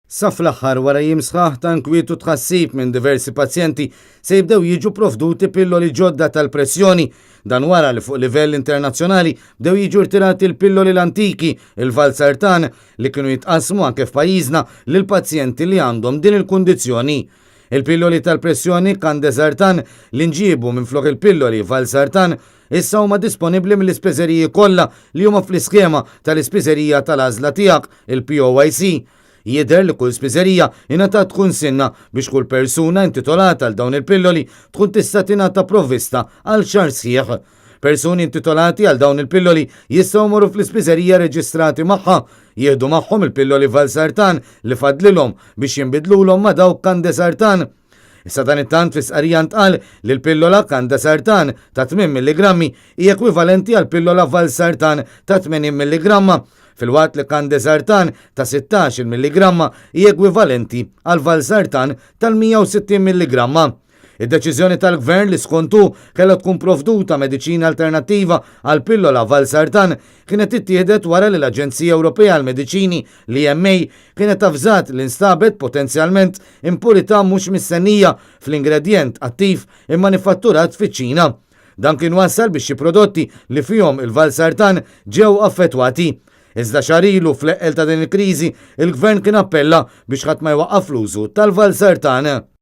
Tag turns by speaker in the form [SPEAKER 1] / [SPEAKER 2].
[SPEAKER 1] Sa fl-aħħar, wara jiem sħaħ ta' inkwiet u tħassib minn diversi pazjenti, se jibdew jiġu provduti pilloli ġodda tal-pressjoni. Dan wara li fuq livell internazzjonali bdew jiġu rtirati l-pilloli l-antiki, il-Valsartan, li kienu jitqassmu anke f'pajjiżna lil pazjenti li għandhom din il-kundizzjoni. Il-pilloli tal-pressjoni Candesartan li nġiebu minflok il-pilloli Valsartan issa huma disponibbli mill-ispiżeriji kollha li huma fl-iskema tal-ispiżerija tal-għażla tiegħek, il-POYC. Jidher li kull spiżerija ingħatat kunsinna biex kull persuna intitolata għal dawn il-pilloli tkun tista' tingħata provvista għal xahar sħiħ. Persuni intitolati għal dawn il-pilloli jistgħu jmorru fl-ispiżerija reġistrati magħha, jieħdu magħhom il-pilloli Valsartan li fadlilhom biex jinbidlulhom ma' dawk Candesartan. Sadanittant fi stqarrija ntqal li l-pillola Candesartan ta' 8 milligrammi hi ekwivalenti għal pillola Valsartan ta' 80 milligramma, filwaqt li Candesartan ta' 16-il milligramma hi ekwivalenti għal Valsartan tal-160 milligramma. Id-deċiżjoni tal-Gvern li skont hu kellha tkun provduta mediċina alternattiva għall-pillola Valsartan kienet ittieħdet wara li l-Aġenzija Ewropea għall-Mediċini, l-EMA, kienet avżat li nstabet potenzjalment impurità mhux mistennija fl-ingredjent attiv immanifatturat fiċ-Ċina. Dan kien wassal biex xi prodotti li fihom il-Valsartan ġew affettwati. Iżda xahar ilu, fl-eqqel ta' din il-kriżi, il-Gvern kien appella biex ħadd ma jwaqqaf l-użu tal-Valsartan.